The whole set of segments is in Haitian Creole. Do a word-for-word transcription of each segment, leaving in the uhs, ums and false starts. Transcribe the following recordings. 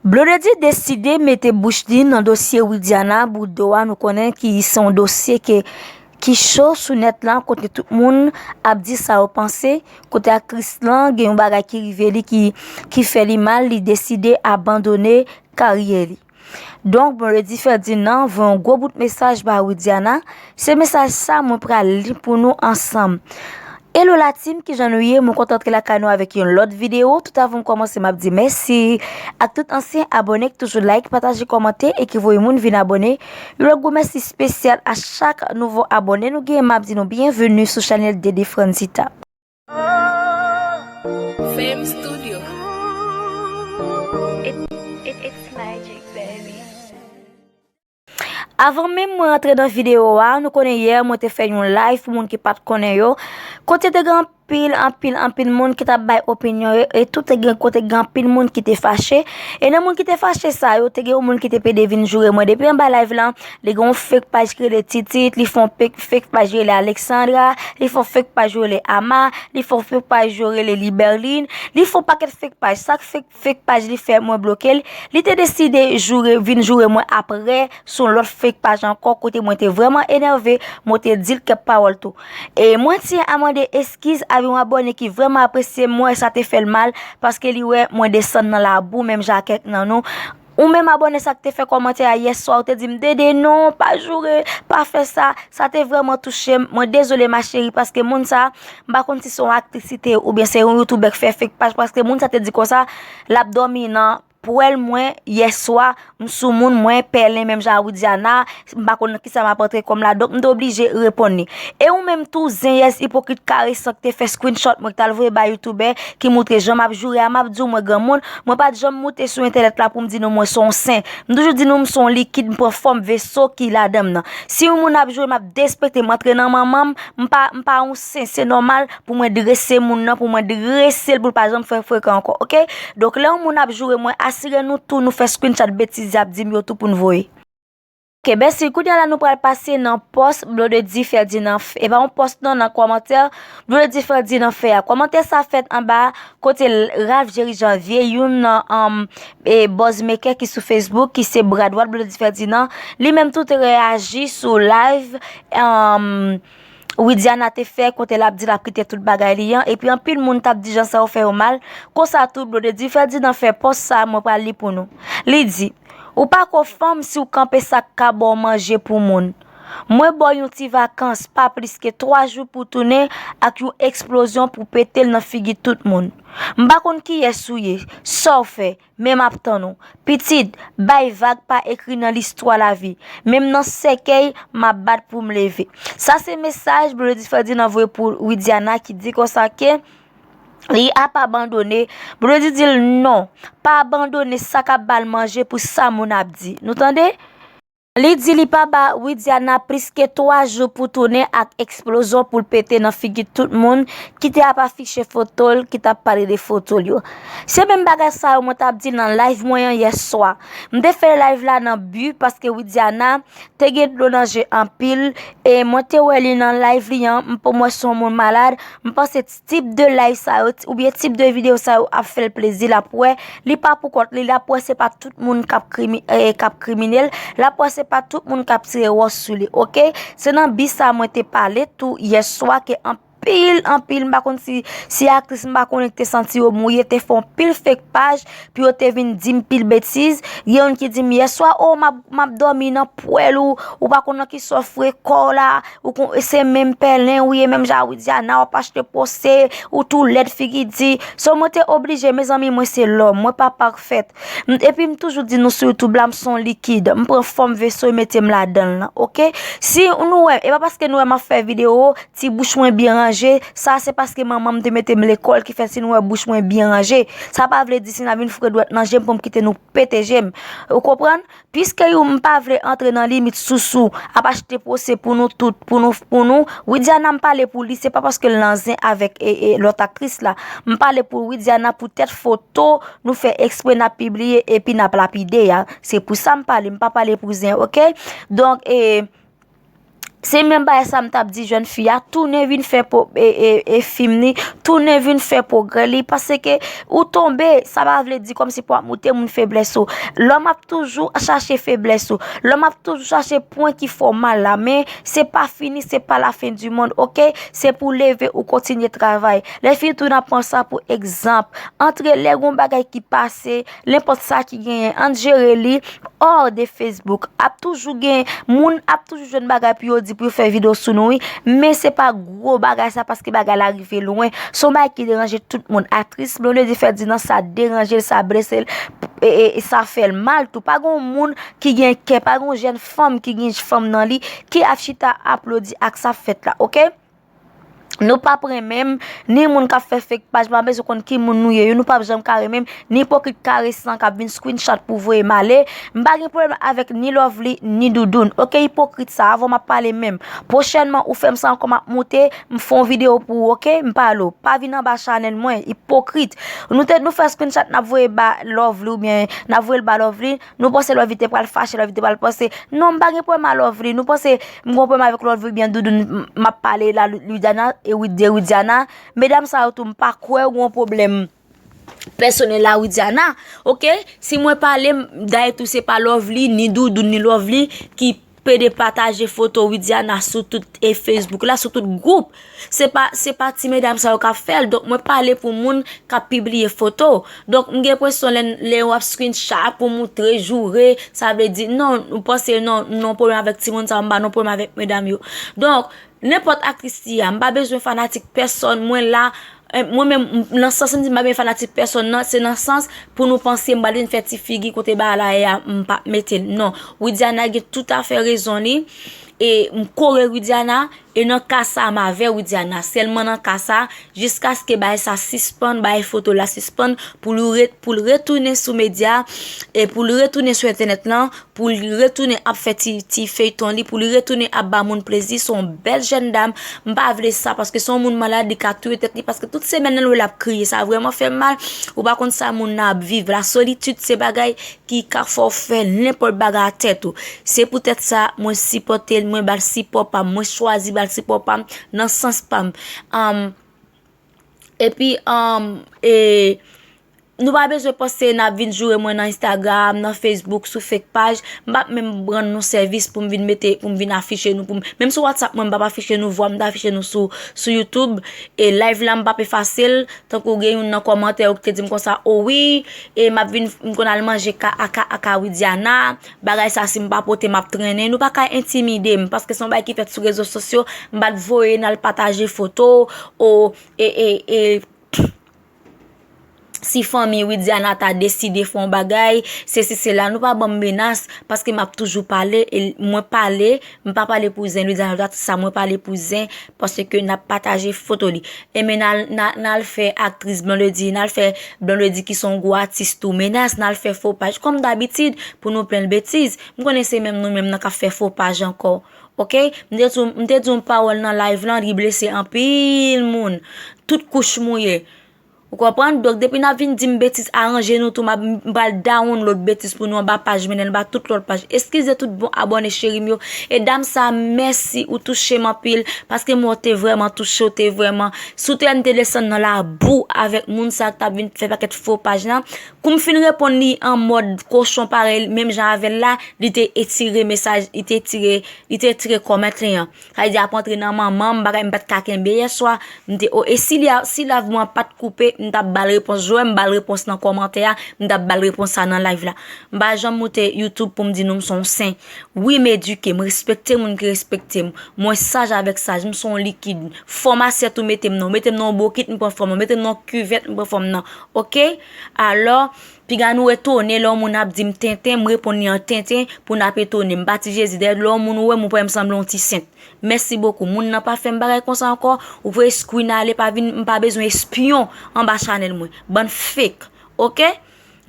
Blondedy deside mete bouch li nan dosye Widiana Boudreau a, nou konnen ki se yon dosye ke, ki cho sou nèt lan, kote tout moun ap di sa yo panse, kote aktris lan gen yon bagay ki rive li ki, ki fè li mal, li deside abandone karyè li. Donk, Blondedy Ferdinand voye yon gwo bout mesaj ba Widiana. Se mesaj sa mwen pral li pou nou ansanm. Hello la team, kijan nou ye? Mwen kontan antre lakay nou avèk yon lòt videyo. Tout avan m kòmanse, m ap di mèsi ak tout ansyen abòne ki toujou like, pataje, kòmante e ki voye moun vin abòne. Yon lòt gwo mèsi espesyal a chak nouvo abòne nou gen. M ap di nou byenveni sou chanèl Dede Franzita. Fame Studio. It, it, it's magic, baby. Avan menm mwen antre nan videyo a, nou konnen yè mwen te fè yon live pou moun ki pa t konnen yo, kote te gen anpil, anpil, anpil moun ki t ap bay opinyon yo, e tou te gen, kote gen anpil moun ki te fache. E nan moun ki te fache sa yo, te gen yon moun ki te pede vin joure mwen depi anba live lan. Li gen yon fake paj ki rele Titit, li fè yon fake, fake paj ki rele Alexandra, li fè yon fake paj ki rele Ama, li fè yon fake paj ki rele Liberline, li fè yon pakèt fake paj. Sak fake, fake paj li fè, mwen bloke l. Li te deside joure, vin joure mwen apre sou yon lòt fake paj ankò, kote mwen te vrèman enève, mwen te di l kèk pawòl tou. E mwen tyen a mande eskiz a yon abòne ki vrèman apresye mwen, sa te fè l mal, paske li wè mwen desann nan labou, menm jan ak kèk nan nou. Ou menm abòne sa k te fè kòmantè a yè swa, ou te di m, "Dede, non, pa joure, pa fè sa." Sa te vrèman touche m. Mwen dezole, ma chérie, paske moun sa, m pa konn si se yon aktris li te ye oubyen se yon youtubè k fè fake paj, paske moun sa te di konsa, l ap dòmi nan pwèl mwen yè swa, m sou moun mwen, pèlen menm jan a Widiana, m pa konn nan kisa m ap antre kòm la, donk m te oblije reponn li. E ou menm tou, zenyèz ipokrit karesan k te fè screenshot mwen k t al voye bay youtubè ki moutre jan m ap joure a, m ap di w mwen granmoun, mwen pa t janm moute sou entènèt la pou m di nou mwen se yon sen. M toujou di nou m se yon likid, m pran fòm veso ki ladan m nan. Si yon moun ap joure m, ap derespekte m, antre nan manman m, m pa, m pa yon sen, se nòmal pou mwen drese moun nan, pou mwen drese l pou l pa janm fè frekan ankò, oke? Donk, lè yon moun ap joure mwen, asire nou tou nou fè screenshot betiz y ap di m yo tou pou n voye. Oke, mèsi. Kounye a la, nou pral pase nan pòs Blondedy Ferdinand f-, e pa yon pòs non, nan kòmantè Blondedy Ferdinand fè a. Kòmantè sa fèt anba kote l-, Ralph Jerry Janvier, youn nan, um, e, buzz maker ki sou Facebook, ki se bra dwat Blondedy Ferdinand, li menm tou te reyaji sou live, um, Widiana te fè kote l ap di l ap kite tout bagay li an, epi anpil moun t ap di jan sa yo fè yo mal. Konsa tou, Blondedy Ferdinand fè pòs sa, mwen pral li pou nou. Li di, "Ou pa ko fanm si w kanpe sa k ka ba w manje pou moun. Mwen ba w yon ti vakans, pa plis ke twa jou pou tounen ak yon eksplozyon pou pete l nan figi tout moun. M pa konn kiyès ou ye, sa w fè, men m ap tann ou. Pitit, bay vag pa ekri nan listwa lavi. Menm nan sèkèy, m ap bat pou m leve." Sa se mesaj Blondedy Ferdinand voye pou Widiana ki di konsa ke li ap abandone. Blondedy di l non, pa abandone sa k ap ba l manje pou sa moun ap di. Nou tande? Li di li pa ba Widiana plis ke twa jou pou tounen ak eksplozyon pou l pete nan figi tout moun ki te ap afiche foto l, ki t ap pale de foto l yo. Se menm bagay sa yo mwen t ap di nan live mwen an yè swa. M te fè live la nan bi paske Widiana te gen dlo nan je anpil, e mwen te wè li nan live li an, m pa wè se yon moun malad, m panse tip de live sa yo, ti-, oubyen tip de videyo sa yo ap fè l plezi, l ap wè, li pa pou kont li, l ap wè se pa tout moun k ap krimi-, eh, k ap krimine l, l ap wè se pa tout moun k ap tire wòch sou li, oke? Se nan bi sa mwen te pale tou yè swa ke anpil, anpil, m pa konn si, si aktris m pa konnen ki te santi yo mouye, te fè yon pil fake paj, pou yo te vin di m pil betiz. Gen youn ki di m yè swa, "O, m ap, m ap dòmi nan pwèl ou, ou pa konn nan ki sa w fre kò w la, ou kon, se menm pèlen ou ye, menm jan a Widiana, w ap achte pwose, ou tou lèd figi di." So, mwen te oblije, mezanmi, mwen se lòm, mwen pa pafèt. M, epi m toujou di nou sou YouTube la, m se yon likid, m pran fòm veso e mete m ladan l lan, oke? Si nou wè, e pa paske nou wè m ap fè videyo, ti bouch mwen byen ranje, sa se paske manman m te mete m lekòl ki fè si nou wè bouch mwen byen ranje. Sa pa vle di si n a vin foure dwèt nan je m pou m kite nou pete je m. Ou konprann? Piske yo m pa vle antre nan limit sousou ap achte pwose pou nou tout, pou nou, pou nou. Widiana m pale pou li, se pa paske l nan zen avèk, e, e, lòt aktris la. M pale pou Widiana poutèt foto nou fè ekspre n ap pibliye epi n ap lapide a. Se pou sa m pale, m pa pale pou zen, oke? Donk, e, Se menm bagay sa m t ap di jèn fi a, tounen vin fè po- e, e, e fim ni, tounen vin fè pwogrè li, paske ou tonbe, sa pa vle di kòmsi pou ap moute moun feblès ou. Lòm ap toujou chache feblès ou. Lòm ap toujou chache pwen ki fè w mal la, men se pa fini, se pa la fen di mond, oke? Se pou leve ou kontinye travay. Lè fini tou n ap pran sa pou egzanp. Antre lè gon bagay ki pase, nenpòt sa ki genyen, ann jere li, hors de Facebook. Ap toujou gen, moun ap toujou jwenn bagay pou yo di, pou yo fè videyo sou nou, wi. Men se pa gwo bagay sa, paske bagay la rive lwen. Se yon bagay ki deranje tout moun. Aktris Blondedy Ferdinand, sa deranje l, sa blese l, e, e, e sa fè l mal tou. Pa gen yon moun ki gen kè, pa gen yon jèn fanm ki gen fanm nan li, ki ap chita aplodi ak sa fèt la, oke? Nou p ap renmen m, ni moun k ap fè fake paj, m pa bezwen konn ki moun nou ye, yo, nou p ap janm ka renmen m, ni ipokrit karesan k ap vin screenshot pou voye m ale. M pa gen pwoblèm avèk ni Lovely, ni Doudoune. Oke, ipokrit sa, avan m ap pale menm. Pwochènman, ou fè m sa ankò, m ap moute, m fè yon videyo pou ou, oke? M pale w. Pa vin anba chanèl mwen, ipokrit. Nou te, nou fè screenshot, n ap voye ba Lovely oubyen n ap voye l ba Lovely. Nou panse Lovely te pral fache, Lovely te pral panse, non, m pa gen pwoblèm a Lovely. Nou panse m gen pwoblèm avèk Lovely oubyen Doudoune, m, m ap pale la, Lu- Ludiana e Wid- de Widiana. Medam sa yo tou, m pa kwè w gen pwoblèm pèsonèl a Widiana. Oke? Si mwen pale, m, dayè tou se pa Lovely, ni Doudoune, ni Lovely ki pede pataje foto Widiana sou tout e Facebook la, sou tout gwoup. Se pa, se pa ti medam sa yo k ap fè l. Donk, mwen pale pou moun k ap pibliye foto. Donk, m gen enpresyon lè, lè w ap screenshot pou moutre, joure, sa vle di, non, ou panse, non, m nan pwoblèm avèk timoun sa yo, m pa nan pwoblèm avèk medam yo. Donk, nenpòt aktris li a, m pa bezwen fanatik pèsonn, mwen la, eh, mwen menm, m, nan sans m di m pa bezwen fanatik pèsonn nan, se nan sans pou nou panse m pral vin fè ti figi kote bagay la ye a, m p ap mete l. Non, Widiana gen toutafè rezon li, e m kore Widiana, e nan ka sa m avè Widiana, sèlman nan ka sa, jiskaske bagay sa sispann, bagay foto la sispann, pou l re- pou l retounen sou medya, e pou l retounen sou entènèt lan, pou l retounen ap fè ti, ti feyton li, pou l retounen ap ba moun plezi, se yon bèl jèn dam, m pa vle sa, paske se yon moun malad, li ka touye tèt li, paske tout semèn nan l ap kriye, sa vrèman fè m mal, ou pa konn sa moun nan ap viv, la solitid se bagay ki ka fè w fè nenpòt bagay a tèt ou. Se poutèt sa, mwen sipòte l, mwen ba l sipò pa m, mwen chwazi ba l sipò pa m, nan sans pa m. Anm, epi, anm, e, nou pa bezwen panse n ap vin joure mwen nan Instagram, nan Facebook, sou fake paj. M p ap menm rann nou sèvis pou m vin mete, pou m vin afiche nou, pou m, menm sou WhatsApp mwen, m p ap afiche nou vwa, m t afiche nou sou, sou YouTube. E live la, m p ap efase l. Tankou gen youn nan kòmantè yo ki te di m konsa, o wi, e m ap vin, m konn al manje ka, aka, aka Widiana, bagay sa si m pa pote m ap trennen. Nou pa ka entimide m, paske se yon bagay ki fèt sou rezo sosyo, m pa t voye n al pataje foto, o, e, e, e, si fanmi Widiana ta deside fè yon bagay, se si se la, nou pa ban m menas, paske m ap toujou pale, e mwen pale, m pa pale pou zen, Widiana, sa mwen pale pou zen, paske n ap pataje foto li. Enben, n al, n al, n al fè aktris Blondedy, n al fè Blondedy ki se yon gwo atis tou menas, n al fè fo paj, kòm dabitid, pou nou plen l betiz. M konnen se menm nou menm nan k ap fè fo paj ankò. Oke? M te di w, m te di yon pawòl nan live lan, li blese anpil moun. Tout kouch mouye. Ou konprann? Donk, depi n ap vin di m betiz, aranje nou tou, m ap, m pral download betiz pou nou anba paj, mennen l ba tout lòt paj. Eskize tout bon abòne cheri m yo. E dam sa, mèsi, ou touche m anpil, paske m wè w te vrèman touche, w te vrèman, si w te wè m te desann nan labou avèk moun sa k t ap vin fè pakèt fo paj lan, kou m fin reponn li an mòd kochon parèy, menm jan avè l la, li te etire mesaj, li te etire, li te etire kòmantè an. Sa vle di ap antre nan manman m, bagay m pa t ka kenbe yèswa. M te, o, e si li a, si live mwen pa t koupe, m t ap ba l repons. Jwè m ba l repons nan kòmantè a, m t ap ba l repons sa nan live la. M pa janm moute YouTube pou m di nou m se yon sen. Wi, m edike, m respekte moun ki respekte m. Mwen saj avèk saj, m se yon likid. Fòm asyèt ou mete m nan, ou mete m nan yon bokit, m pran fòm nan, ou mete m nan yon kivèt, m pran fòm nan. Oke? Alò, piga nou etone lè yon moun ap di m tenten, m reponn li an tenten pou n ap etone. M pa ti Jezi, dayè lè yon moun wè m, ou pa wè m sanble yon ti sent. Mèsi bokou. Moun nan pa fè m bagay konsa ankò. Ou voye screen ale, pa vin, m pa bezwen espyon anba chanèl mwen. Bann fake. Oke?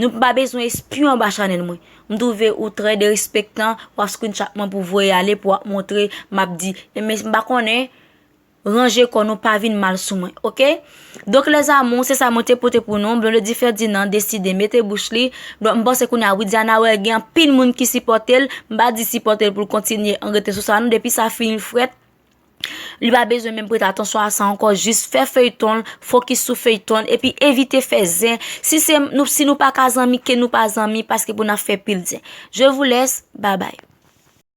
Nou pa bezwen espyon anba chanèl mwen. M twouve ou trè derespektan, w ap screenshot mwen pou voye ale, pou w ap montre, m ap di, e men m pa konnen, ranje kò nou, pa vin mal sou mwen, oke? Donk, les amours, se sa mwen te pote pou nou. Blondedy Ferdinand deside mete bouch li. Donk, m panse kounye a Widiana wè gen anpil moun ki sipòte l. M pa di sipòte l pou l kontinye an rete sou sa non. Depi sa fin frèt, li pa bezwen menm prete atansyon a sa ankò. Jis fè feyton l, fokis sou feyton l, epi evite fè zen. Si se nou, si nou pa ka zanmi, ke nou pa zanmi, paske pou n ap fè pil zen. Je vous laisse, bye bye.